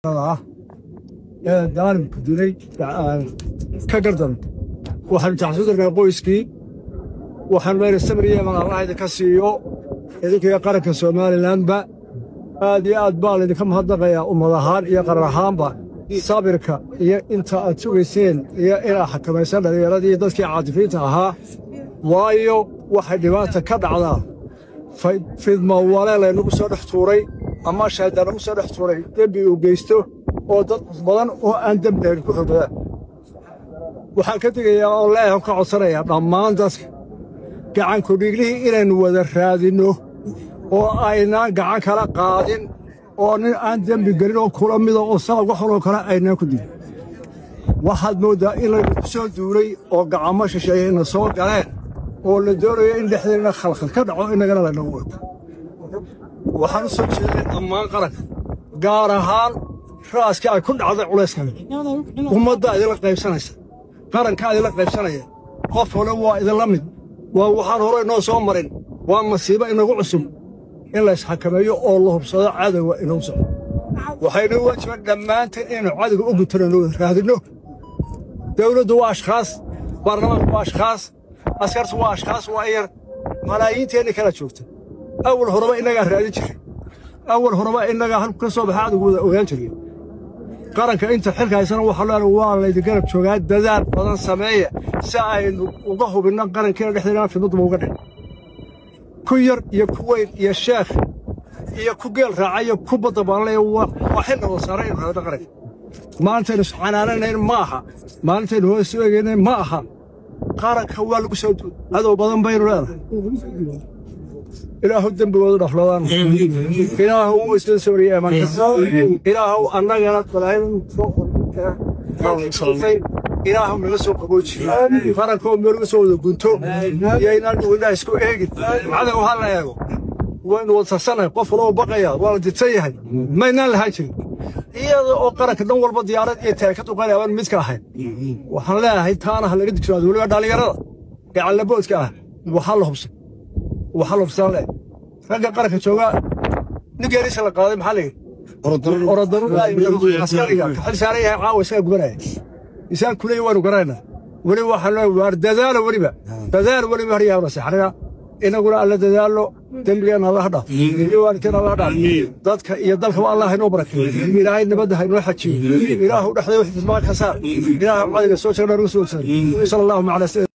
Ah ee daalimku dilay ka gardaran, waxaanu tacsudirnay qoyskii. Waxaanu leenahay samir iyo iman Allah idinka siiyo idinkiga qaranka Somalilandba. Aad iyo aad baa laydinka mahadnaqayaa ummad ahaan iyo qaran ahaanba sabirka iyo inta aad sugayseen iyo inaa xakamaysan dhallinyaradii dadkii caatifiinta ahaa, waayo waxay dhibaata ka dhacdaa fidma wale laynagu soo dhex tuuray ama shaydaan nagu soo dhex tuuray dembi uu geysto oo dad badan oo aan dembi lahayn ku xogmadaan. Waxaan ka digayaa oo leeyahan ka codsanayaa dhammaan dadka gacanku dhiiglihii inaynu wada raadinno oo aynaan gacan kala qaadin oo nin aan dembi gelin oo kula mida oo saa uga xunoo kale aynaan ku dilin. Waxaad mooddaa in laynu ku soo duulay oo gacamo shisheeye ina soo galeen oo la doonayo in dhexdeedna khalkhal ka dhaco, innagana laynagu wado. Waxaan u soo jeeday dhammaan qaranka, gaar ahaan raaskii ay ku dhacday culayskani. Ummaddaa idinla qaybsanaysa, qarankaa idinla qaybsanaya, qof hole waa idinla mid. Waa waxaan hore inoo soo marin, waa masiibo inagu cusub. In la isxakameeyo oo la hubsado cadowga inuu socdo waxaynoo waajiban dhammaanteen inaynu cadowga u gutanayno, raadinno. Dawladdu waa ashkhaas, baarlamaanku waa ashkhaas, askartu waa ashkhaas, waa yar malaayiinteenni kala joogta. Awal horeba innagaa raadin jiray, awal horeba innagaa halku ka soo baxa cadowgu wada ogaan jiray. Qaranka inta xilka haysana waxaa leenahay waa laydin garab joogaa, dadaal badan sameeya si aynu uga hubinno qarankeena dhexdeena fidmaduba uga dhicin. Ku yar iyo ku weyn iyo sheekh iyo ku geel raaca iyo ku badda baanlaya waa xilna wada saaray inuu raadino qaranka. Maalintaynu iscanaananayn ma aha, maalintaynu hoos u eegaynayn ma aha. Qaranka waa lagu soo duul, cadow badan baynu leenahay. Ilaahu dembigoodu dhafladaan, Ilaahu uu isla sooriye imanka, Ilaahu annagana balaayada Ilaahu naga soo qabooji, qarankoo meel uga soo wada gunto iyo inaan indhaha isku eegin. Cadow ha la eego, waynu wada sarsanahay, qof walba baqaya, waa la didsan yahay. Maynaan lahaan jirin iyada oo qaranka dhan walba diyaarad iyo taag ka duqanaya baan midka ahayn. Waxaan leeyahay taana ha laga digtoonaado, weliba dhallinyarada gacanlaboodka ah. Waxaa la hubsan, waxaa la hubsan leh ragga qaranka jooga. Nin geerisa la qaaday maxaa la yidhi? Askariga ka xil saaran yahay caawa isagaa gubanaya, isaan kuleeya waanu garanaynaa. Weliba waxaan leeyahay waar dadaalo, weliba dadaal, weliba haryaha naseexanina. Inaguna alla dadaalo, dembigeenna Allah dhaaf iyo waalidkeena Allah dhaaf, dadka iyo dalkaba Allah inoo barakeeyo. Ilaahay nabadda ha inoo xajiyo, Ilaahu dhexda wixii fidmaa ka saar, Ilaahu cadiga soo jeegna nagu soo jeedo. Sala allahuma calaa